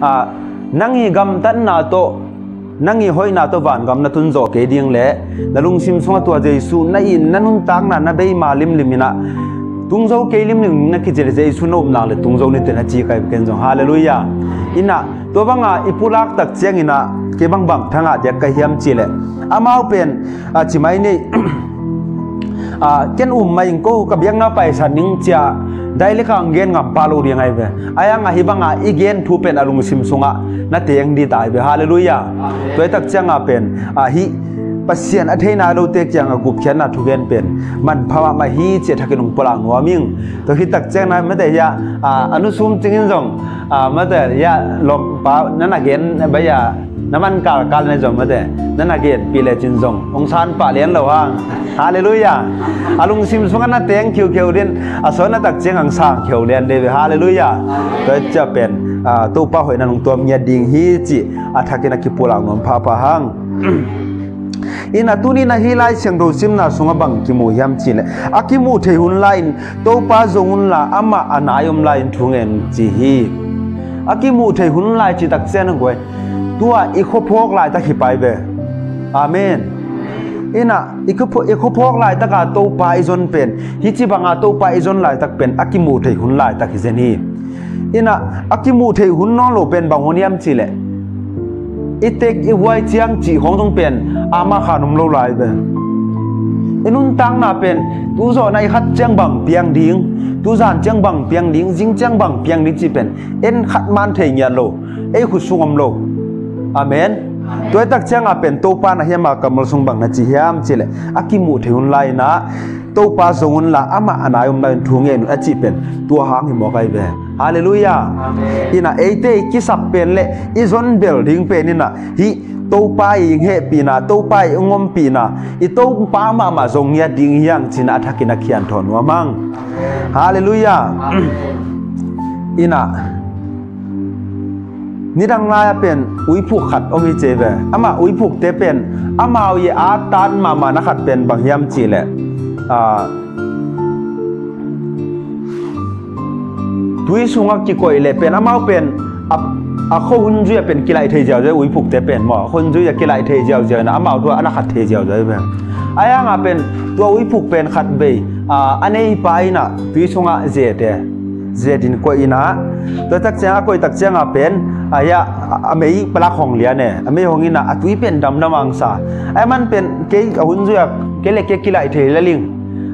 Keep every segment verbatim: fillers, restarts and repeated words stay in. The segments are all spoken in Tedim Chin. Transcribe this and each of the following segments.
Ah, nang i gamtatna tawh, nang i hoihna tawh vangam na tun zawh kei ding le na lungsim sungah tua Jesu na in na nuntakna na beima limlim inah tung zo kei limlim na kici le Jesu na upna le tung zo ni teh na ci kai ken zong. Halleluiah. Inah tua banga i pulak tak cianginah kei bangbang thangah diak ka hiam ci le amau pen a ci mai ni. A, ken um mah ing ko ka biakna paisan ning cia dai le kang gen ngam pah lo ding ai ve. Ai ang ahi banga i gen thu pen a lungsim sungah na teng di tai ve. Halleluiah. Tua i tak cianga pen a hi Pasian a theina lote kianga gupkhiatna thugen pen manpha mahmah hi cia thakin ung pulak nuam ing. Tua hi tak ciangna mate hia a, a nusum cingin zong a, mate hia lawmpa nana gen bai a na man kalkal na zong mate nana genpih lecin zong hong sanpah lian lo hang. Halleluiah. A lungsim sungah na teng khiukheu din a sawn na tak ciang ang sang kheu lian dei ve. Halleluiah. Tua cia pen a, Topa hoihna nung tuam ngiat ding hi ci a thakin a kipulak nuam phapha hang. Inah tuni na hi Lai Siangtho simna sungah bang kimu hiam ci le a kimuh thei hun lai-in Topa zong unla amah a nai om lai-in thu ngen ci hi. A kimuh thei hun lai ci tak cian a guai tua i khuaphawk laitak hi pai ve. Amen. Inah i khuaphawk laitaka Topa i zon pen hi ci banga Topa i zon laitak pen a kimuh thei hun laitak hi zen hi. Inah a kimuh thei hun nawn lo pen bang hun hiam ci le i tek i huai ciang cih khawng zong pen ama khan om lo lai ve. I nuntakna pen tuzawhna i khat ciang bang piang ding, tuzan ciang bang piang ding, zing ciang bang piang ding cih pen en khat man thei ngiat lo, ei khut sung om lo. Amen. Tua i tak cianga pen Topa na hiama kammal sung bang na ci hiam ci le a kimuh thei hun lai-inah Topa zong unla amah a nai om lai-in thu ngen un a cih pen tua hang hi mawk ai ve. Halleluiah. Inah eite i kisap pen le i zon bel ding pen inah hi Topa i hehpihna, Topa i ngompihna, i Topa mahmah zong ngiat ding hiang cinah a thakin a khian thawn nuam hang. Halleluiah. Inah nidang lai-a pen uiphuk khat om hi cei ve. Amah uiphukte pen amau i attan mahmahna khat pen bang hiam ci le a, tui sungah kikoih le pen amau pen a, a khuahun zui-a pen kilaih thei ziauziau uiphukte pen maw, a khuahun zui-a kilaih thei ziauziau inah amau tua a na khat thei ziauziau hi pen. Ai hanga pen tua uiphuk pen khat vei a, a neipa inah tui sungah zete zetin koih inah tua tak cianga koih tak cianga pen a, a mei palak hong lian e, a mei hong inah a tui pen damdam angsa. Ai man pen kei a hun zui-a kei le kei kilaih thei laling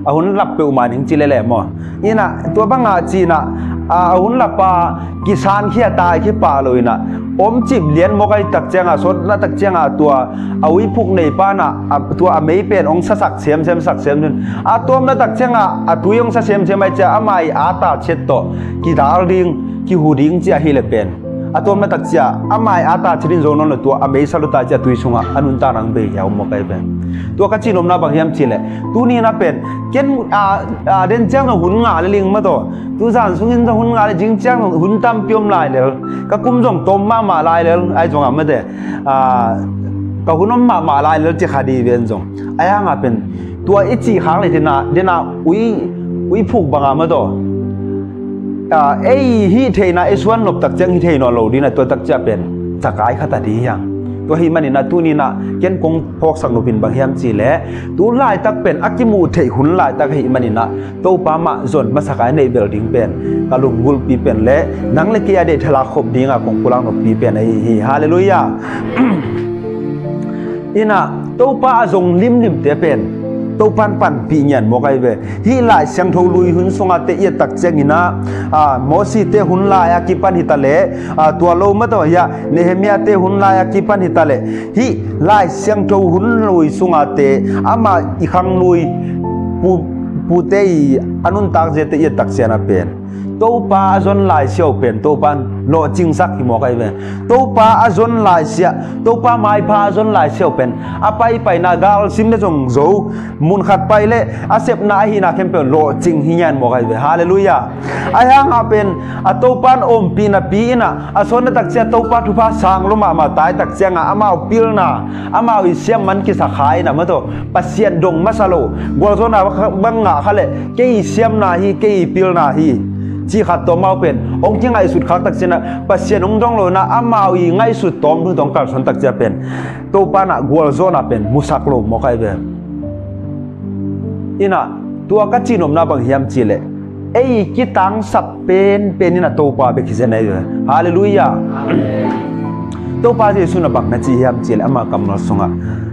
a hun lap peuhmah ning ci lele maw. Inah tua banga cinah a, a hun lapa kisan khia tai khipah lo inah omcip lian mawk ai tak cianga sawtna tak cianga tua a uiphuk neipa inah a, tua a mei pen ong sasak semsem sak semsem a tuamna tak cianga a tui ong sa semsem ai cia ama i ata chet tawh kidal ding kihu ding cia hi le pen a tuamna tak cia ama i ata chet in zo nawn lo tua a mei sa luta cia tui sungah a nunta nang bei hia om mawk ai pen. Tua ka cinomna bang hiam ci le tuni na pen ken a, a den ciang zong hun ngah le ling mataw. Tuzan sungin zong hun ngah le zing ciang zong hun tampi om lai lel. Ka kum zong tom mahmah lai lel ai zong a mate a, ka hun om mahmah lai lel ci kha di ven zong ai hanga pen tua i cih khang le dena dena ui uiphuk banga mataw. A, ei hih theihna i suan nop tak ciang hi thei nawn lo dina tua tak cia pen cakai khata di hiang. Tua hi maninah tuninah ken kong phawksak nopin bang hiam ci le tu laitak pen a kimuh theih hun laitak hi maninah Topa mah zon masakai neih bel ding pen ka lunggulhpi pen le nang le kei a deih thalak khop dinga kong pulak noppi pen ahi hi. Halleluiah. Inah Topa a zong limlimte pen Topan panpih ngian mawk ai ve. Hih Lai Siangtho lui hun sungah te i et tak cianginah a, Mosite hun lai a kipan hita le a, tua lo mataw hiah Nehemiah te hun lai a kipan hita le hih Lai Siangtho hun lui sungah te ama i khang lui pu, pute i a nuntak zete i et tak ciana pen Topa a zon lai siau pen Topan lawhcingsak hi mawk ai ve. Topa a zon lai siah Topa maipha a zon lai siau pen a paipaina galsim le zong zo mun khat pai le a sepna ahina khempeuh lawhcing hi ngian mawk ai ve. Halleluiah. Ai hanga pen a Topan ompihna pi inah a sawnna tak cia Topa thupha sang lo mahmah tai tak cianga amau pilna amau i siam man kisa kha inah mataw Pasian dong masa lo gualzawhna bang ngah kha le kei i siamna hi kei i pilna hi cih khat tawh amau pen hong kingaihsut khak takcianah Pasian hong dong lo inah amau i ngaihsut tawm thu tawh hong kalsuan takciah pen Topa inah gualzawhna pen musak lo mawk ahi ve. Inah tua ka cihnopna bang hiam cihleh ei kitangsap penpen inah Topa bek hi zen ahi ve. Halleluiah. Topa Jesu na bang na ci hiam cihleh ama kammal sungah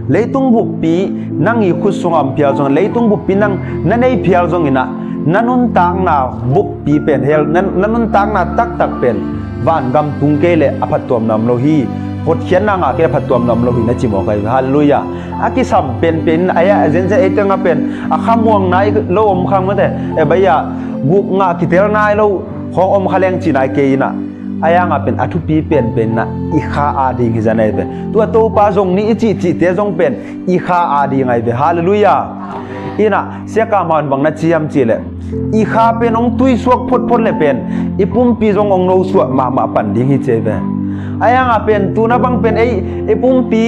leitung buppi nang i khut sungah om phial zong, leitung buppi nang na nei phial zong inah na nuntakna buppi pen hel na, na nuntakna taktak pen vangam tung kei leh a phattuamna om lo hi. Hotkhiatna ngah kei leh a phattuamna om lo hi na ci mawk ahi ve. Halleluiah. A kisam penpen in a zenzen ei tengah pen a khamuang nai lo om khang mate, e bai-ah guk ngah kitel nai lo khawng om kha leng ci nai kei inah a yangah pen a thupi penpen inah i kha a ding hi zen ahi ve. Tua Topa zong ni i cihcihte zong pen i kha a ding ahi ve. Halleluiah. Inah siakam haun bang na ci hiam cihleh i kha pen hong tuisuak photphot le pen i pumpi zong hong nosuah mahmah pan ding hi ci ahi ve. A yangah pen tuna bang pen ei i pumpi,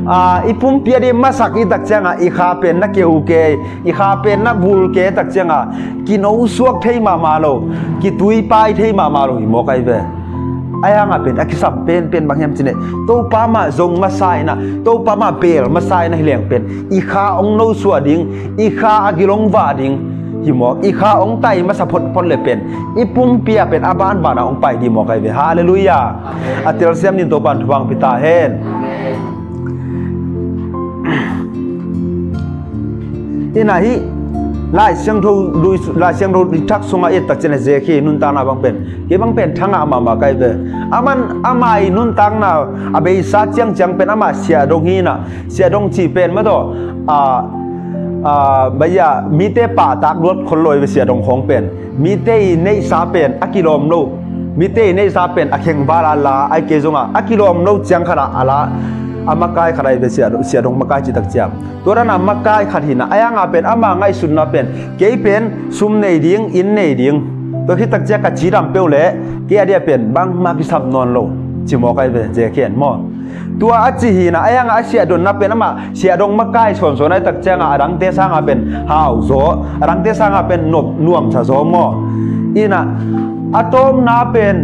a, i pumpi a dih masak i takciangah i kha pen na keu kei, i kha pen na vul kei takciangah kinosuak thei mahmah lo, kituipai thei mahmah lo hi mawk ahi ve. A yangah pen a kisam penpen bang hiam cihleh Topa mah zong masa inah, Topa mah bel masa inah hi leng pen i kha hong nosuah ding, i kha a gil hong vah ding hi mawk, i kha hong tai masa photphot le pen i pumpi ah pen a banbanah hong pai dih mawk ahi ve. Halleluiah. A telsiam ding Topa in thupha hong pia ta hen. Inah hih Lai Siangtho lui, Lai Siangtho lui thak sungah i et takcianah Zekhi nuntakna bang pen kei bang pen thangah mahmah ka hi ve. Aman ama i nuntakna a beisa ciangciang pen ama siahdong hi inah, siahdong cih pen mataw, a, a, bai-ah mite pahtak luat khol lo hi ve. Siahdong khawng pen mite i neihsa pen a kilawm lo, mite i neihsa pen a khengval a la ahi kei zongah a kilawm lo ciang khatah a la a makai khat ahi ve. Siahdong, siahdong makai cih takciang tua dana makai khat hi inah a yangah pen ama ngaihsutna pen kei pen sum nei ding, inn nei ding, tua khit takciang ka cidam peuh leh kei a dia pen bangmah kisam nawn lo ci mawk ahi ve. Zekhi in maw, tua a ci hi inah a yangah a siahdonna pen amah siahdong makai sawnsawn ahi takciangah a dangte sangah pen hauzaw, a dangte sangah pen nop nuamsa zaw maw. Inah a tawpna pen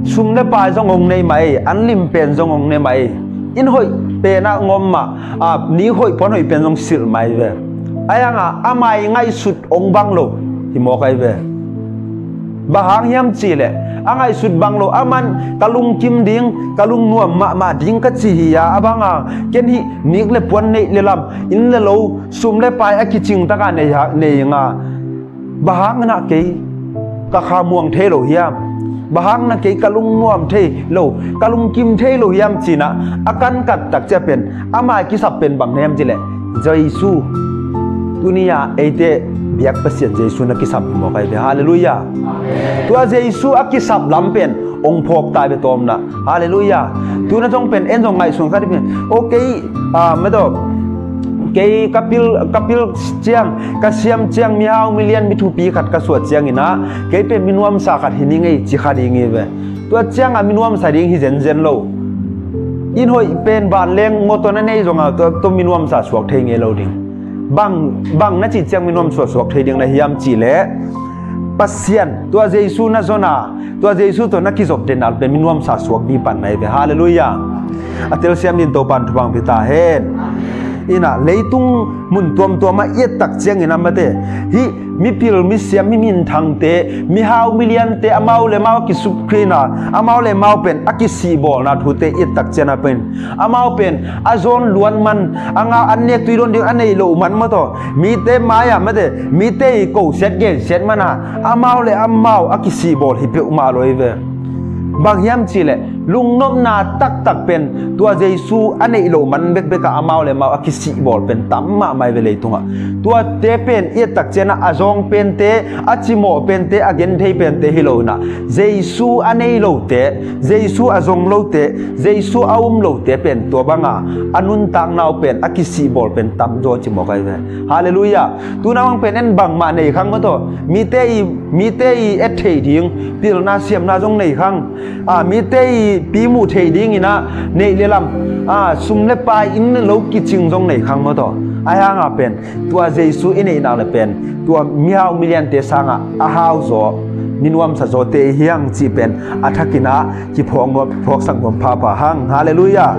sum le pai zong hong nei mah ei, an lim pen zong hong nei mah ei, inn hoih penah ngom mah, a, ni hoih puan hoih pen zong silh mah ei ve. A yangah ama i ngaihsut hong bang lo hi mawk ahi ve. Bang hang hiam cihleh a ngaihsut bang lo, aman ka lungkim ding, ka lungnuam mahmah ding ka ci hi a, a banga ken hih nik le puan, neih le lam, inn le lo, sum le pai a kicing takah nei ha, nei nga. Bang hang inah kei ka khamuang thei lo hiam? Bang hang inah kei ka lungnuam thei lo, ka lungkim thei lo hiam ci inah a kankat takciang pen ama i kisap pen bang na hiam cihleh Jesu, tuni-ah eite biak Pasian Jesu na kisap hi mawk ahi ve. Halleluiah. Tua Jesu a kisap lam pen hong phawk ta hi ve tawmna. Halleluiah. Tuna zong pen en zong ngaihsun khat hi pen, o kei, a, mataw, kei ka pil, ka pil ciang, ka siam ciang mihau milian mithupi khat ka suah ciang inah kei pen minuamsa khat hi ning ei ci kha ding hi ve. Tua ciangah minuamsa ding hi zenzen lo. Inn hoih pen vanleng mawtaw na nei zongah tua, tua minuamsa suak thei ngei lo ding. Bang, bang na cih ciang minuamsa suak thei ding na hiam cihleh Pasian, tua Jesu na zonna, tua Jesu tawh na kizop denal pen minuamsa suak ding pan na hi ve. Halleluiah. A telsiam ding Topa in thupha hong pia ta hen. Inah leitung mun tuamtuamah i et takciang inah mate, hih mipil, misiam, miminthangte, mihau miliante, amau le amau a kisukkhina, amau le amau pen a kisihbawlna thute i et takciang a pen amau pen a zawn luan man, a ngau an nek tui dawn ding a neih loh man mataw, mite mai-ah mate, mite i kosiat gensiat mana amau le amau a kisihbawl hi peuhmah lo hi ve. Bang hiam cihleh lungnopna taktak pen tua Jesu a neih loh man bekbekah amau le amau a kisihbawl pen tam mahmah hi ve leitungah. Tuate pen i et takciang a zawng pente, a cimawh pente, a genthei pente hi lo inah Jesu a nei lote, Jesu a zong lote, Jesu a um lote pen tua banga a nuntakna uh pen a kisihbawl pen tamzaw ci mawk ahi ve. Halleluiah. Tuna bang pen en bangmah nei khang mataw, mite i, mite i et theih ding pilna siamna zong nei khang, a, mite i pi muh theih ding inah neih le lam, a, sum le pai, inn le lo kicing zong nei khang mataw. Ahi hangah pen tua Jesu i neihnak le pen tua mihau miliante sangah a hauzaw, mi nuamsa zawte i hiang cih pen a thakin ah kiphawk nuam, phawksak nuam phapha hang. Halleluiah.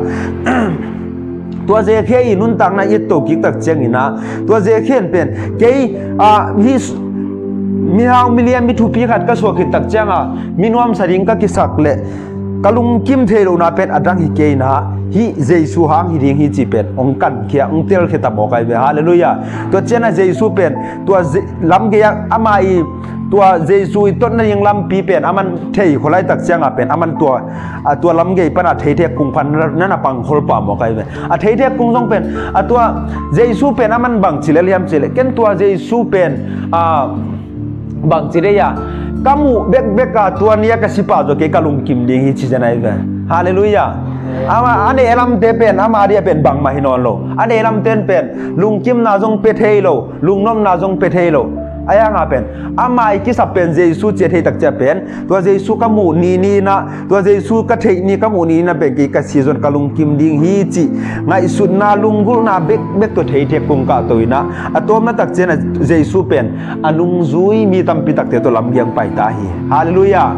Tua Zekhia i nuntakna i et to kik tak ciangin ah, tua Zekhia in pen kei, ah, hi s-, mihau milian mithupi khat ka suak khit tak ciangah mi nuamsa ding ka kisak leh ka lungkim thei lohna pen a dang hi kei in ah, hih Jesu hang hi ding hi cih pen hong kankhia, hong telkhia ta mawk ahi ve. Halleluiah. Tua ciangah Jesu pen tua Ze-, lamgei ah ama i tua Jesu i totna ding lampi pen aman thei khol lai tak ciangah pen aman tua, a tua lamgei pana theithek kung pan na, na pang khol pah mawk ahi ve. A theithek kung zong pen a tua Jesu pen aman bangci lel hiam cih leh, ken tua Jesu pen, a, bangci deih a, ka muh bekbek a tua ni a ka si pah zaw kei ka lungkim ding hi ci zen ahi ve. Halleluiah. Ama a nehlamte pen ama dia pen bangmah hi nawn lo. A nehlamte in pen lungkimna zong pia thei lo, lungnopna zong pia thei lo. Ahi hangah pen ama i kisap pen Jesu ci a thei tak ciah pen, tua Jesu ka muh ni ni in ah, tua Jesu ka theih ni, ka muh ni ni in ah pen kei ka si zong ka lungkim ding hi cih ngaihsutna, lunggulhna bekbek tua theithek kung kahto in ah, a tawpna tak ciangah Jesu pen a nungzui mi tampi takte tawh lamgei ah hong paita hi. Halleluiah.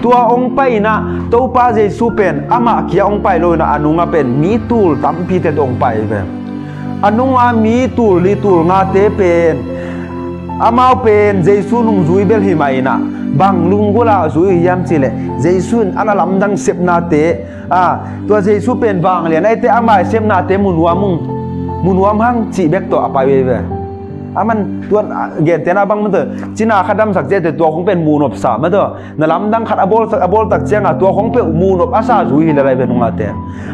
Tua hong pai in ah Topa Jesu pen amah kia hong pai lo in ah, a nungah pen mi tul tampite tawh hong pai ve. A nunga mi tul li tul ngate pen amau pen Jesu nungzui bel hi mah in ah, bang lunggulh a zui uh hiam cih leh, Jesu in a na lamdang sepnate, a, tua Jesu pen vanglian ahih teh ama i sepnate mu nuam ung, mu nuam hang cih bek tawh a pai uh hi ve. Aman tua, a, gentehna bang mah tawh, cina khat damsak ciah teh tua khong pen muhnopsa mah tawh, na lamdang khat a bawl, a bawl tak ciangah tua khong peuh muhnop a sa zui hi lel ahi ve nungate.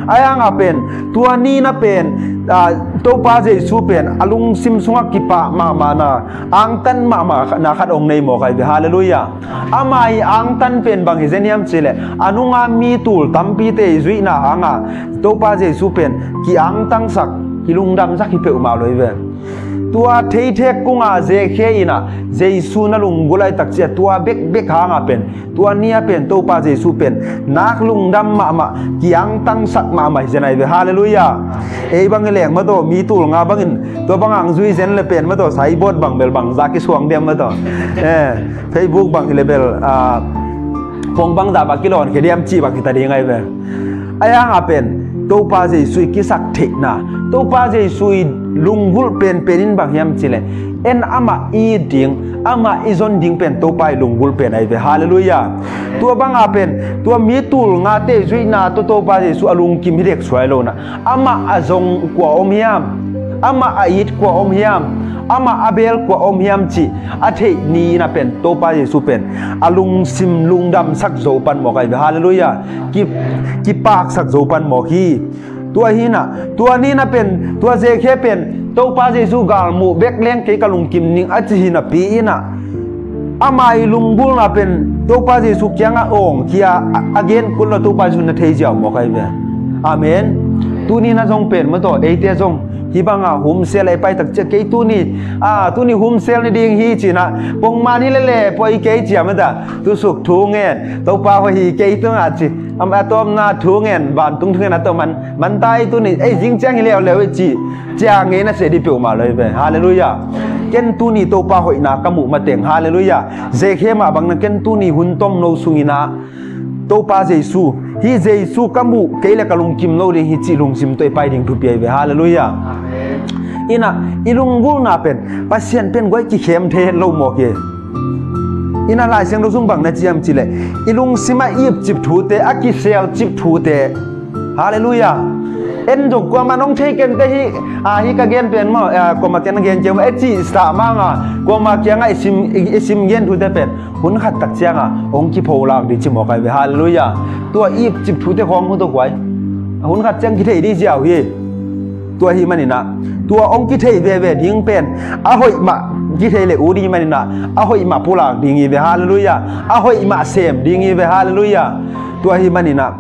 Ahi hangah pen tua ni in ah pen, a, Topa Jesu pen a lungsim sungah kipah mahmahna, angtan mahmahna khat hong nei mawk ahi ve. Halleluiah. Ama i angtan pen bang hi zen hiam cih leh, a nunga mi tul tampite i zuihna hangah Topa Jesu pen ki-angtangsak, kilungdamsak hi peuhmah lo hi ve. Tua theithek kungah Zekhia in ah Jesu na lunggulh lai tak ciah tua bekbek hangah pen, tua ni ah pen Topa Jesu pen nak lungdam mahmah, ki-angtangsak mahmah hi zen ahi ve. Halleluiah. Ei bang i leng mah tawh, mi tul nga bangin tua bang hong zui zen leh pen mah tawh, saibawt bang bel bangzah kisuang diam mah tawh, eh, Facebook bang hi leh bel, a, phone bangzah bang kilawnkhia diam cih bang hi ta ding ahi ve. Ahi hangah pen Topa Jesu i kisak theihna, Topa Jesu i lunggulh penpen in bang hiam cih leh, en amah i it ding, amah i zon ding pen Topa i lunggulh pen ahi ve. Halleluiah. Tua bangah pen tua mi tul ngate zuihna tawh Topa Jesu a lungkim hi dek suai lo in ah, amah a zong kua om hiam, amah a it kua om hiam, amah a beel kua om hiam cih a theih ni in ah pen Topa Jesu pen a lungsim lungdamsak zo pan mawk ahi ve. Halleluiah. Ki, kipaksak zo pan mawk hi. Tua hi in ah, tua ni in ah pen tua Zekhia pen Topa Jesu galmuh bek leng kei ka lungkim ning a ci hi napi in ah, ama i lunggulhna pen Topa Jesu kiangah awngkhia a, a gen kul lo, Topa Jesu na thei ziau mawk ahi ve. Amen. Tuni in ah zong pen mah tawh, eite zong hih bangah home cell a i pai tak ciah kei tuni, a, tuni home cell ni ding hi ci in ah, pongman hi lele poi kei ci a mah ta, tusuk thungen, Topa hoih hi kei tungah ci, a, a tawpna thungen, vantung thungen a tawh man, man ta ei tuni, ei zing ciang hi leuleu ei ci, ciang ngei na seh dih peuhmah lo hi ve. Halleluiah. Ken tuni Topa hoihna ka muh mateng. Halleluiah. Zekhia mah bang in ah ken tuni hun tomno sung in ah Topa Jesu, hih Jesu ka muh kei leh ka lungkim lo ding hi cih lungsim tawh i pai ding thupi ahi ve. Halleluiah. Amen. In ah i lunggulhna pen Pasian pen guai kikhem thei het lo mawk hi. In ah Lai Siangtho sung bang na ci hiam cih leh, i lungsim ah i ipcip thute, a kiselcip thute. Halleluiah. En zong kuamah nong thei ken teh hi, a, hi ka gen pen maw, a, kuamah kiang na gen kei maw, e cihsah mah hang a, kuamah kiangah i sim, i, i sim gen thute pen hun khat tak ciangah hong kipholak ding ci mawk ahi ve. Halleluiah. Tua i ipcip thute khawng hu tawh guai, hun khat ciang kithei ding ziau hi. Tua ahih manin ah tua hong kithei veve ding pen a hoih mah kithei leh ut ding hi manin ah, a hoih mah pulak ding hi ve. Halleluiah. A hoih mah sem ding hi ve. Halleluiah. Tua ahih manin ah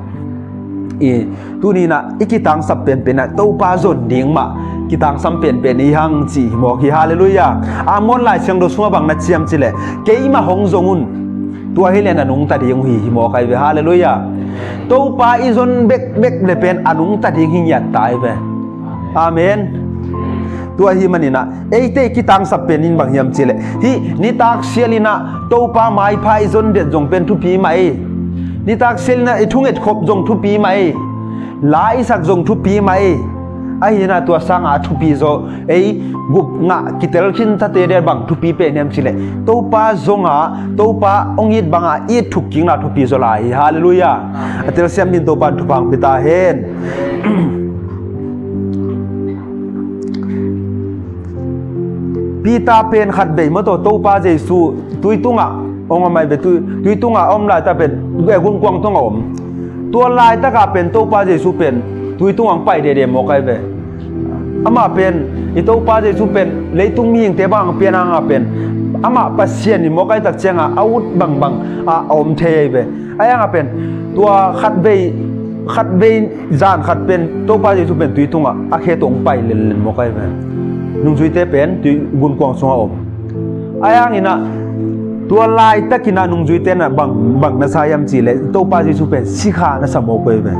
i, tuni in ah i kitangsap penpen ah Topa zon ding mah kitangsam penpen i hang ci hi mawk hi. Halleluiah. Amon Lai Siangtho sungah bang na ci hiam cih leh, keimah hong zong un, tua hi leh na nungta ding uh hi, hi mawk ahi ve. Halleluiah. Topa i zon bekbek leh pen a nungta ding hi ngiat ta ahi ve. Amen. Tua hi maninah eite i kitangsap pen in bang hiam cihleh, hih nitak sialinah Topa maipha i zon det zong pen thupi mah ei. Nitak sialinah i thunget khop zong thupi mah ei. La i sak zong thupi mah ei. Ahinah tua sangah a thupi zaw ei gup ngah kitel khin tate deh bang thupi pen hiam cihleh, Topa zongah Topa hong it bangah it thukkikna thupi zaw lai hi. Halleluiah. A telsiam din Topa in thupha hong pia ta hen. Peter pen khat vei mawtaw Topa Jesu tui tungah hong om ai ve, tui, tui tungah a om laitak pen gunkuang tungah om. Tua laitakah pen Topa Jesu pen tui tungah hong pai dede mawk ai ve. Amah pen i Topa Jesu pen leitung mihingte bang pian hangah pen amah Pasian i mawk ai tak ciangah a ut bangbang a om thei ai ve. Ahi hangah pen tua khat vei khat vei zan khat pen Topa Jesu pen tui tungah a khe tawh hong pai lenlen mawk ai ve. Nungzuite pen tui gunkuang sungah om. Ahi hanginah tua laitakinah nungzuite na bang, bang na sa hiam cihleh Topa Jesu pen sikha na sa mawk ai ve.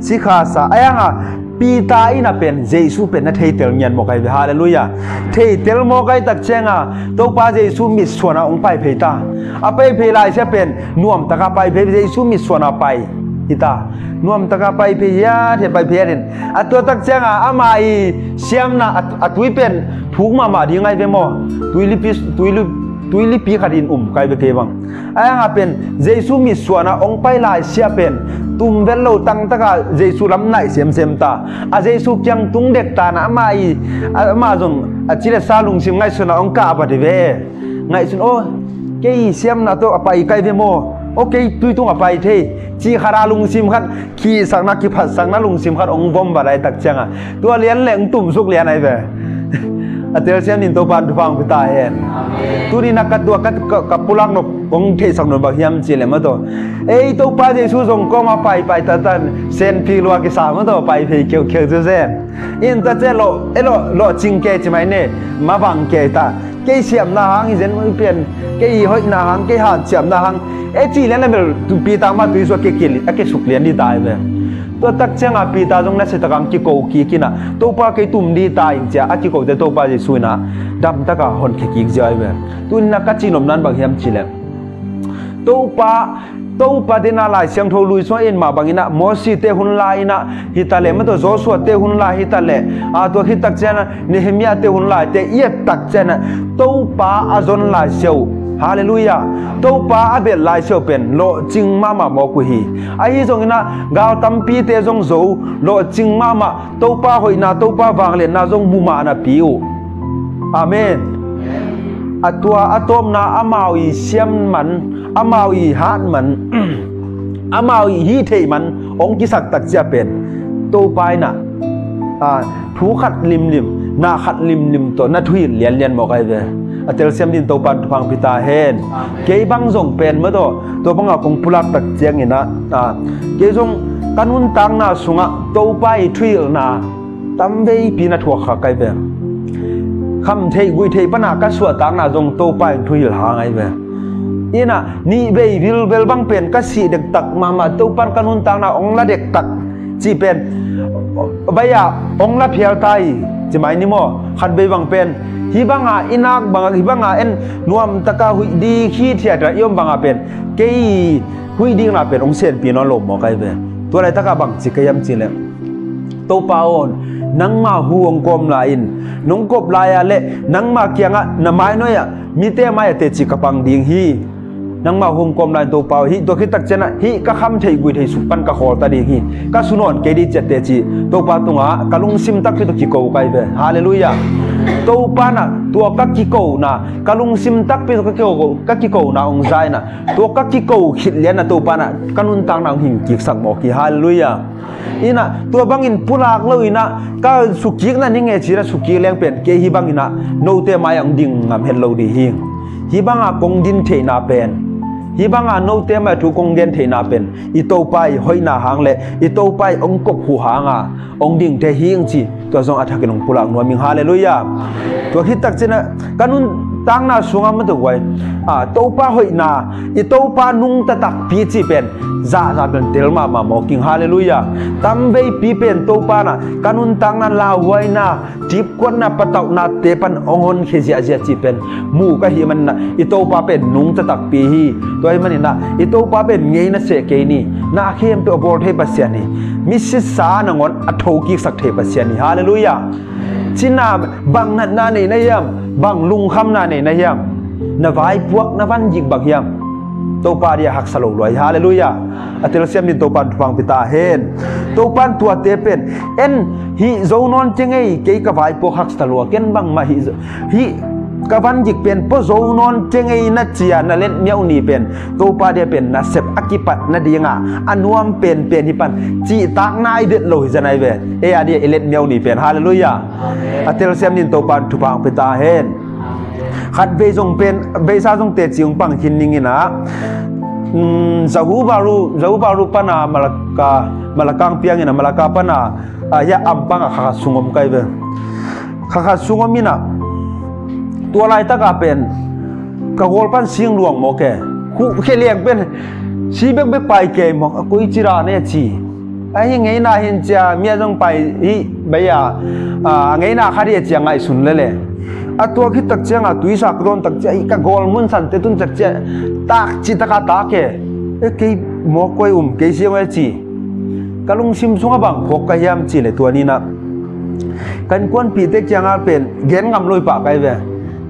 Sikha sa ahi hangah Peter inah pen Jesu pen na theitel ngian mawk ai ve. Halleluiah. Theitel mawk ai tak ciangah Topa Jesu mitsuanah hong pai phei ta. A pai phei laisia pen nuamtaka pai phei, Jesu mitsuanah pai hita. Nuamtaka pai phei hiat hiat pai phei hiat hin a tua tak ciangah ama i siamna a, a tui pen thuk mahmah ding ai ve maw? Tuilipi, tuili, tuilipi khat in um kai ve kei bang. Ahi hangah pen Jesu mitsuanah hong pai laisia pen tumvel lo tangtakah Jesu lam naih semsem ta. A Jesu kiang tung dek tanah ama i ama zong a cilesa lungsim ngaihsunah hong kah a bat hi ve. Ngaihsun aw, kei siamna tawh a pai kai ve maw? Aw, kei tui tung a pai thei. Cih khat a lungsim khat, kihsakna kiphatsakna lungsim khat hong vom va laitak ciangah tua lian le hong tumsuk lian ai ve. A telsiam din Topa in thupha hong pia ta hen. Tuninah ka tua ka, ka, ka pulak nop hong theihsak nop bang hiam cihleh mawtaw, ei Topa Jesu zong kawma paipai tatan senphi lua kisa mawtaw, pai phei kheukheu cu zen. In ta ciah lawh, e lawh, lawh cing kei ci mai ne, mavang kei ta. Kei siamna hang hi zen ui pian, kei hoihna hang, kei hanciamna hang e cih lian a bel Peter mah tui sua a ke suk lian dih ta ai ve. Tua tak ciangah Peter zong nasia takah hong kiko kik inah Topa kei tum dih ta ing cia a kikote Topa Jesu inah damtakah honkhia kik zia ai ve. Tuninah ka cihnopna in bang hiam cihleh Topa Topa dena Lai Siangtho lui sungah in mah banginah Mosite hun lai inah hitaleh, mawtaw Joshua te hun lai hitaleh, a tua khit tak cianah Nehemiah te hun lai te i et tak cianah Topa a zon lai siau. Halleluiah. Topa a belh lai siau pen lawhcing mahmah mawk uh hi. Ahi zonginah gal tampite zong zo lawhcing mahmah Topa hoihna, Topa vangliatna zong muh mah napi uh. Amen. A tua a tawpna amau i siam man, amau i hat man, amau i hih theih man hong kisak tak cia pen Topa inah, a, thu khat limlim, na khat limlim tawh na thuhilh lianlian mawk ai ve. A telsiam din Topa in thupha hong pia ta hen. Kei bang zong pen mawtaw tua bangah kong pulak tak cianginah, a, kei zong ka nuntakna sungah Topa i thuhilhna tamveipi na thuak kha kai ve. Kham theih guih theih pana ka suahtakna zong Topa in thuhilh hang ai ve. Inah nihvei vilvel bang pen ka sih dektak mahmah Topa in ka nuntakna hong la dektak cih pen bai-ah hong la phial ta hi. Ci mai ni maw? Khatvei bang pen hih banga i nak bangah hih banga en nuamtaka huih dik hithiat i om banga pen kei huih dikna pen hong senpi nawn lo maw kai ve. Tua laitakah bang ci ka hiam cihleh Topa aw, nangma hu hong kawm lai-in nong kop lai-ah le nangma kiangah na mainoi-ah mite mai-ah teci ka pang ding hi. Nangma hu hong kawm lai-in Topa aw, hih tua khit tak cianah hih ka kham theih guih theih suk pan ka khawl ta ding hi. Ka sunawn kei dih ciat teci Topa tungah ka lungsim takpi tawh kiko kai ve. Halleluiah. Topa nah tua ka kikona ka lungsim takpi tawh ka kiko, ka kikona hong za inah tua ka kiko khit lianah Topa nah ka nuntakna hong hing kiksak mawk hi. Halleluiah. Inah tua bangin pulak lo inah ka sukikna ni ngei cinah sukik leng pen kei hih banginah note mai-ah hong ding ngam het lo dih hi. Hih banga kong din theihna pen, hih banga note mai-ah thu kong gen theihna pen i Topa i hoihna hang le i Topa i hong kop huh hanga hong ding thei hi ing ci. Tua zong a thakin hong pulak nuam ing. Halleluiah. Tua khit tak cinah ka nun Nuntakna sungah mah tua guai, a, Topa hoihna, i Topa nungta takpi cih pen zahzah pen tel mahmah mawk ing. Halleluiah. Tamveipi pen Topa na ka nuntakna lauhuaina, cipkuatna, patauhnate pan hong honkhia ziahziah cih pen mu ka hih maninah i Topa pen nungta takpi hi. Tua hih maninah i Topa pen ngeina seh kei ni. Na khempeuh a bawl thei Pasian hi. Misisa nangawn a thokiksak thei Pasian hi. Halleluiah. Cina bang natna nei na hiam? Bang lungkhamna nei na hiam? Na vaipuak na vangik bang hiam? Topa dia haksa lo luai. Halleluiah. A telsiam din Topan thupha hong pia ta hen. Topan tuate pen en hih zo nawn kei ngei, kei ka vaipuak haksa lua, ken bangmah hih zo, hih ka vangik pen pua zo nawn kei ngei na cia na letmiauh ni pen Topa dia pen nasep a kipat nadinga a nuam penpen hi pan cihtak nai det lo hi zen ai ve. Ei a dia i letmiauh ni pen. Halleluiah. A telsiam din Topan thupha hong pia ta hen. Khat vei zong pen, veisa zong teci hong pang khin ning inah, um, Zahu Baru, Zahu Baru pana Malaka, Malakang piang inah, Malaka pana, ah, hiah ampang a kha khat sung om kai ve. Kha khat sung om inah, tua laitaka pen ka gawl pan sing luang mawk e. Khuh khe liang pen si bekbek pai kei mawk, a koi cira ne ci. Ahi ngeina hin cia, mi a zong pai hi bai a, a ngeina khat hi a cia ngaihsun lele. A tuak hi tak cianga tuisa ka dawn tak cia, hi ka gawl mun sante tun tak cia, tak ci taka tak e. E kei mawk koi um kei siang e ci. Ka lungsim sungah bang phawk ka hiam ci le tua ninah ka innkuanpihte kiangah pen gen ngam lo hi pah kai ve.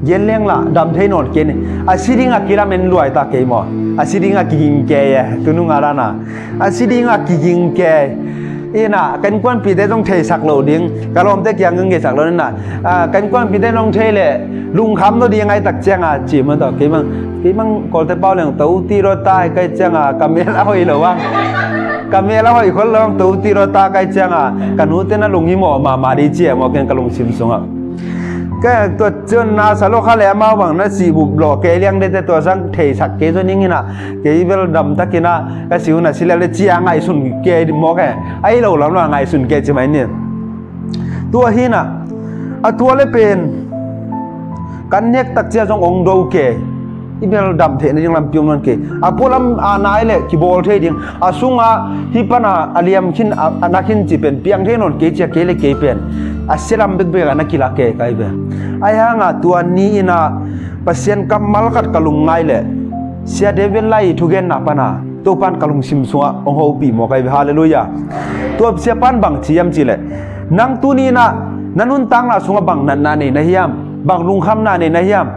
Gen lengla dam thei nawn kei ni. A si dingah kilamen luai ta kei maw? A si dingah kiging kei e. Tunung a dana a si dingah kiging kei. Inah ka innkuanpihte zong theisak lo ding, ka lawmte kiang zong theisak lo inah, ah, ka innkuanpihte zong thei leh lungkham lo ding ai tak cianga ci maw tawh. Kei mang, kei mang Kawlte pau leng to ti lo ta ai kai cianga ka mel a hoih lo ang. Ka mel a hoih khol lo ang to ti lo ta kai cianga ka nute na lunghimawh mahmah dih ci e maw ken ka lungsim sungah. Ka tua cion na sa lo kha le amau bang na sih bup lo kei liang dete tua sang theisak kei zo ning inah kei bel damtakinah ka si hun a si lele cia ngaihsun kei di mawk e. Ahi lo lam lo a ngaihsun kei ci mai ni. Tua hinah a tua le pen kan nek tak cia zong ong do kei. I bel dam theihna ding lampi om nawn kei. A pualam a nai le kibawl thei ding. A sungah hih pana a liam khin, a, a na khin ci pen piang thei nawn kei cia kei le kei pen a sialam bekbek a na kila kei kai ve. Ahi hanga tua ni inah Pasian kammal khat ka lungngai le Sia David Lai thugenna pana Topan ka lungsim sungah hong hopih mawk ai ve. Halleluiah. Tua siapan bang ci hiam ci le, nang tuni inah na nuntakna sungah bang natna nei na hiam? Bang lungkhamna nei na hiam?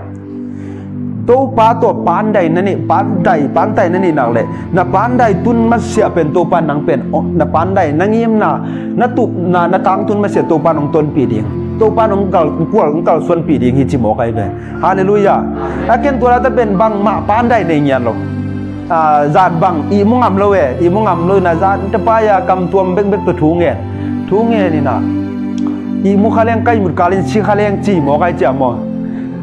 Topa tawh pandai na neih, pandai, pantai na neih nak le na pandai tun masiah pen Topa nang pen, oh, na pandai na ngimna, na tupna, na tangtun masiah Topa nong tonpih ding, Topa nong kal, kual nong kalsuanpih ding hi ci mawk ai ve. Halleluiah. A ken tua lata pen bangmah pandai nei ngian lo. Ah, zat bang ihmu ngam lo e, ihmu ngam lo inah zat tapai a kamtuam bekbek tawh thu ngen, thu ngen inah ihmu kha leng kai mut kalin si kha leng ci mawk ai cia maw?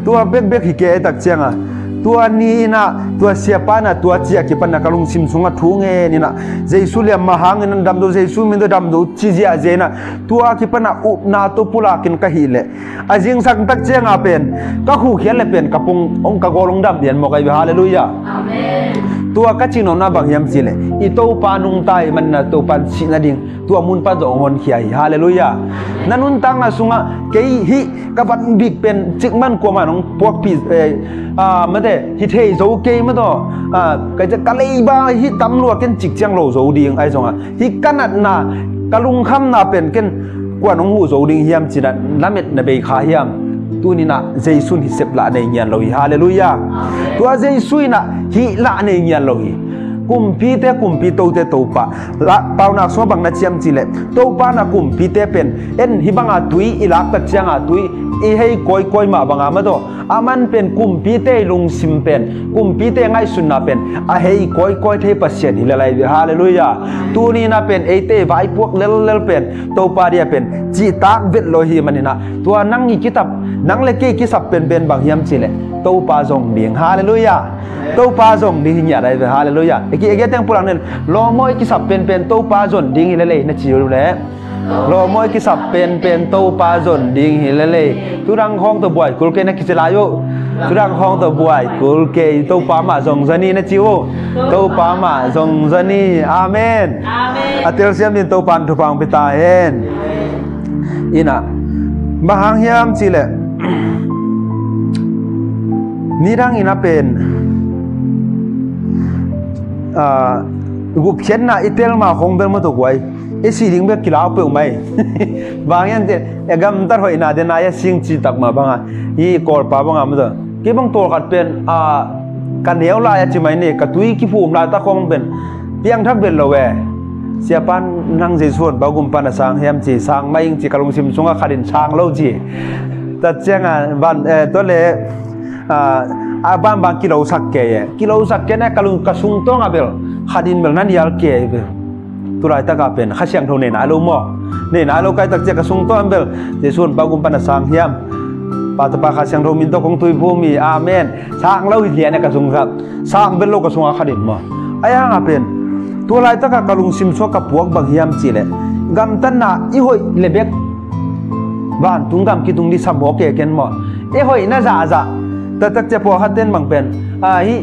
Tua bekbek hi kei tak cianga tua ni inah tua siapa inah tua cia kipanah ka lungsim sungah thu ngen inah Jesu liamma hangin an damzo, Jesu min tawh damzo ci ziahziah inah tua kipanah upna tawh pulakin ka hih leh a zingsang tak cianga pen ka khukhiat le pen ka pung hong ka gawl hong dam lian mawk ai ve. Halleluiah. Amen. Tua ka cihnopna bang hiam ci le i Topa nungta i manna Topan sih nading tua mun pan zawh hong honkhia hi. Halleluiah. Na nuntakna sungah kei hih ka van bik pen cikman kuamah nong puakpih, eh, ah, mate hi thei zo kei mataw, ah, ka, ka leiba hih tam lua ken cik ciang lo zo ding ai zongah hih ka natna, ka lungkhamna pen ken kuan hong huh zo ding hiam cinah lamet na bei kha hiam? Tuninah Jesu in hih sep lah nei ngian lo hi. Halleluiah. Tua Jesu inah hih lah nei ngian lo hi. Kumpite kumpi, tote Topa. Lah paunak sungah bang na ci hiam ci leh Topa na kumpite pen en hih banga tui i laktak cianga tui i hei kawikawi mah banga mataw a man pen kumpite i lungsim pen, kumpite ngaihsunna pen a hei kawikawi thei Pasian hi le lai ve. Halleluiah. Tuninah pen eite i vaipuak lellel pen Topa dia pen cihtak vet lo hi maninah tua nang i kisap, nang le kei kisap penpen bang hiam ci leh Topa zong ding. Halleluiah. Topa zong ding hi ngiat ai ve. Halleluiah. Eki eki teng pulak nen lawmawi kisap penpen Topa zong ding hi le lei na ci uh leh Lawm aw, kisap penpen Topa zon ding hi lel ei. Tudang khawng tawh buai kul kei na kici lai uh. Tudang khawng tawh buai kul kei, Topa mah zong zani na ci uh. Topa mah zong zani. Amen. A telsiam din Topa in thupha hong pia ta hen. Ina, bang hang hiam cihleh, nidang ina pen, ah, gupkhiatna i tel ma khong bel maw, tua guai i si ding bek kilau peuh mai. Bang hiam cihleh, e, gamtat hoihna dena i a sing ci tak ma banga, i Kawlpa banga maw, tua kei bang tawlkhat pen, ah, ka neu lai a ci mai ni, ka tui kiphum laitak khong pen piangthak bel lo e. Siapa, nang Jesu hon pa gum pan a sang hiam ci, sang mah ing ci, ka lungsim sungah khat in sang lo ci. Tua cianga ban, eh, tua le, ah, a banban kilosak kei e. Kilosak kei na ka lung, ka sung tawngah bel khat in bel na nial kei e bel. Tulaitaka pen Kha Siangtho nei nai lo maw? Nei nai lo kaitak ciah ka sung tawngah bel Jesu hon pa gum pan a sang hiam? Pa, Tapa, Kha Siangtho min tawh kong tuiphum hi. Amen. Sang lo hi lian e ka sung khat. Sang bel lo ka sungah khat in maw? Ahi hanga pen, tulaitaka ka lungsim sungah ka puak bang hiam cihleh, gamtatna i hoih le bek vantung gam kitung ding sa mawk e ken maw? I hoihna zahzah. Taktak ciah pawlkhat ten bang pen, ah, hi,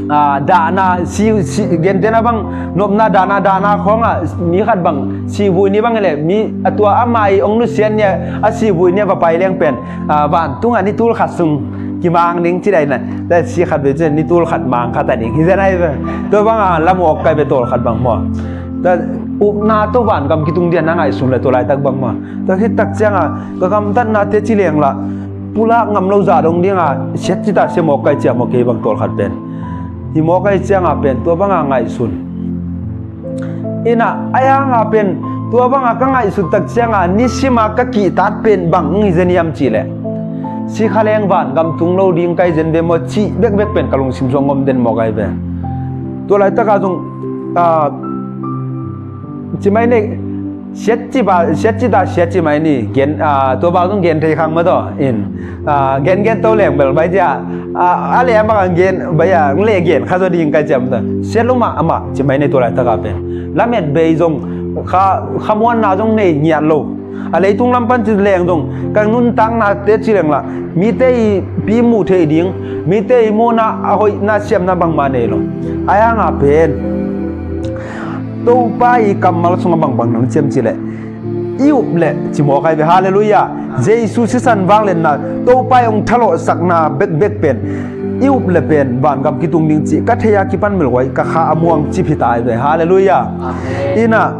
ah, dahna si, si, gentehna bang nopna dahna, dahna khawngah mi khat bang sivui ni bang hileh, mi a tua ama i ong nusiat nia a sivui nia va pai leng pen, ah, vantungah ni tul khat sung kimang ding ci daina. Tua si khat ve ci ni tul khat mang khat a ding hi zen ai ve. Tua banga lamawk kai ve tawlkhat bang maw? Tua upna tawh vangam kitung dian na ngaihsun le tua laitak bang maw? Tua khit tak cianga ka gamtatnate ci lengla pulak ngam lo zah dong dinga siat cita sia mawk kai cia maw, kei bang tawlkhat pen. Hi mawk kai cianga pen tua banga ngaihsun. Ina, ahi hanga pen tua banga ka ngaihsut tak cianga nisima ka kihtat pen bang hi zen hiam cihleh, sikha leng vangam tung lo ding kai zen ve maw cih bekbek pen ka lungsim sung om den mawk ai ve. Tua laitaka zong, ah, ci mai ni, siat ci ba, siat cita siat ci mai ni, gen, ah, tua bang zong gen thei khang maw tua in, ah, gen gen to leng bel bai cia, ah, a le a mak a gen bai a le gen kha zaw ding kai ciam ta. Siat lo mah amah ci mai ni tua laitaka pen. Lamet bei zong kha, khamuanna zong nei ngiat lo. A leitung lam pan ci leng zong ka nuntaknate ci lengla mite i pi muh theih ding, mite i muhna a hoihna siamna bangmah nei lo. Ahi hanga pen Topa i kammal sungah bangbang nang ciam cihleh, i up le ci mawk ai ve. Halleluiah. Jesu sisan vangliatna, Topa i hong thalawhsakna bekbek pen i up le pen vangam kitung ding cih ka thei a kipan melhuai ka kha a muang cip hi ta ai ve. Halleluiah. Ina,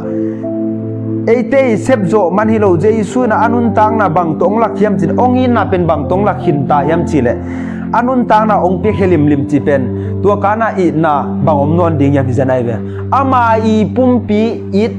eite i sepzawh man hi lo, Jesu ina a nuntakna bang tawh hong lak hiam cih, hong itna pen bang tawh hong lak khin ta hiam cihleh, a nuntakna hong piakhia limlim cih pen tua kana itna bang om nawn ding hiam hi zen ai ve. Ama i pumpi it,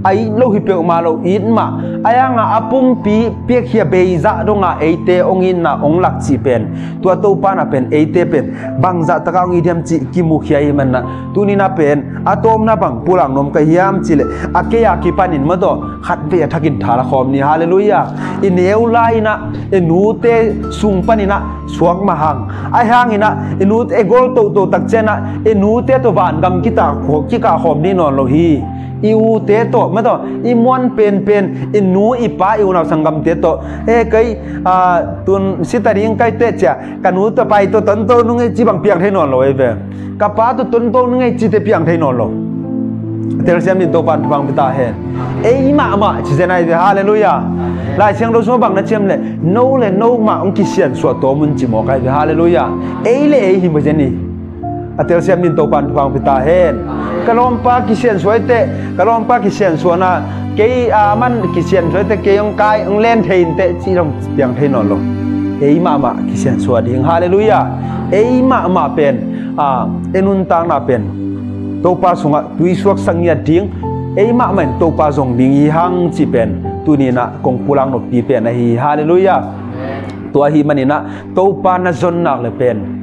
a it lo hi peuhmah lo, it mah. Ahi hanga a pumpi piakhia beizah donga eite hong itna hong lak cih pen tua Topa na pen eite pen bangzah taka hong it hiam cih kimukhia hi manna. Tunina pen a tawpna bang pulak nuam ka hiam cihleh, a kei a kipanin maw tua khatvei a thakin thala khawm ni. Halleluiah. I neu lai inah i nute sung paninah suak mahang. Ahi hanginah i nute gol toto tak cianah i nute tawh vangam kikah khawm dih nawn lo hi. I ute tawh maw tua i muan penpen i nu i pa i unau sanggamte tawh, e kei, ah, tun sita ding kaite cia ka nu tawh pai tawh tonto nung ei ci bang piang thei nawn lo ei ve. Ka pa tawh tonto nung ei cite piang thei nawn lo. Telsiam din Topa in thupha hong pia ta hen. Ei mahmah ci zen ai ve. Halleluiah. Lai Siangtho sungah bang na ciam leh no le no mah hong kisiansuah tawm un ci mawk ai ve. Halleluiah. Ei le ei hi mawk zen hi. A telsiam din Topa in thupha hong pia ta hen. Ka lawmpa kisiansuah ei teh, ka lawmpa kisiansuahna kei, ah, aman kisiansuah ei teh kei hong kai hong len thei in teh ci dong piang thei nawn lo. Ei mahmah kisiansuah ding. Halleluiah. Ei mahmah pen, ah, ei nuntakna pen Topa sungah tuisuaksak ngiat ding, ei mahmah in Topa zong ding hi hang cih pen tuninah kong pulak noppi pen ahi hi. Halleluiah. Tua ahih maninah Topa na zon nak le pen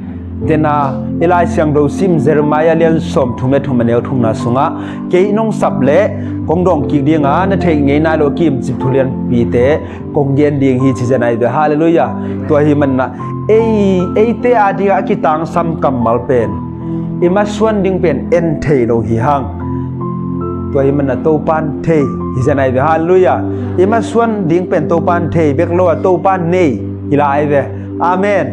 dena i Lai Siangtho sim Jeremiah lian sawm thum le thum a neu thumna sungah kei nong sap le kong dawng kik dinga na theih ngei nai lo a kimcip thu lianpite kong gen ding hi ci zen ai ve. Halleluiah. Tua ahih maninah ei, eite a dingah a kitangsam kammal pen i masuan ding pen en thei lo hi hang. Tua ahih maninah Topa in thei Hi zen ai ve, halleluiah. I masuan ding pen Topan thei bek lo a, Topan nei hi lai ve. Amen.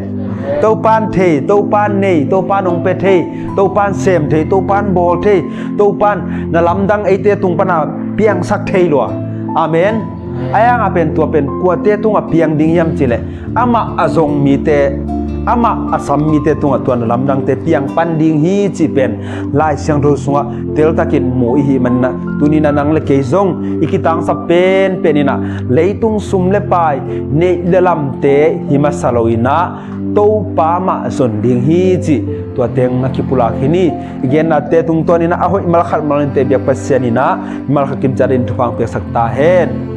Topan thei, Topan nei, Topan hong pe thei, Topan sem thei, Topan bawl thei, Topan na lamdang eite tung pana piangsak thei lua. Amen. Ahi hangah pen tua pen kuate tungah piang ding hiam cih leh, amah a zong mite, amah a sam mite tungah tua na lamdangte piang pan ding hi cih pen Lai Siangtho sungah teltakin mu i hih manin ah, tuni-in ah nang le kei zong i kitangsap penpen in ah leitung sum le pai, neih le lamte hi masa lo in ah Topa mah zon ding hi cih tua teng a kipulak hi ni. I gennate tungtawn in ah a hoih malkhat malin te biak Pasian in ah malkhat kimciat in thupha piaksak ta hen.